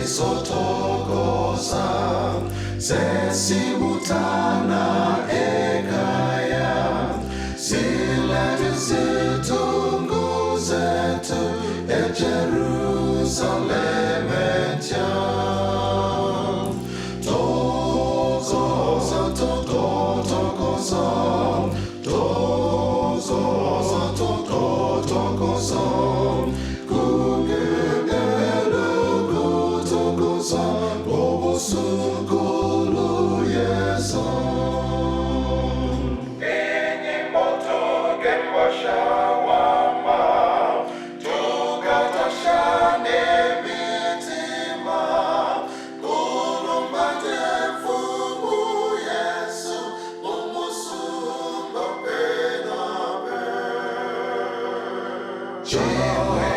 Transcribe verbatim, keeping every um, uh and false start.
Sotokoza, zesi mutana ekaya, silete zitungu zetu e Jerusaleme ncha. Tokoza, to-, to-, tokoza, tokoza, to-, to-, tokoza, kungengela kutokoza, obusuku luyeza. Enyi moto nge mbashawama, tukatashane mitima, kulumba nde Fumu Yesu, umusumba penape. Chimwe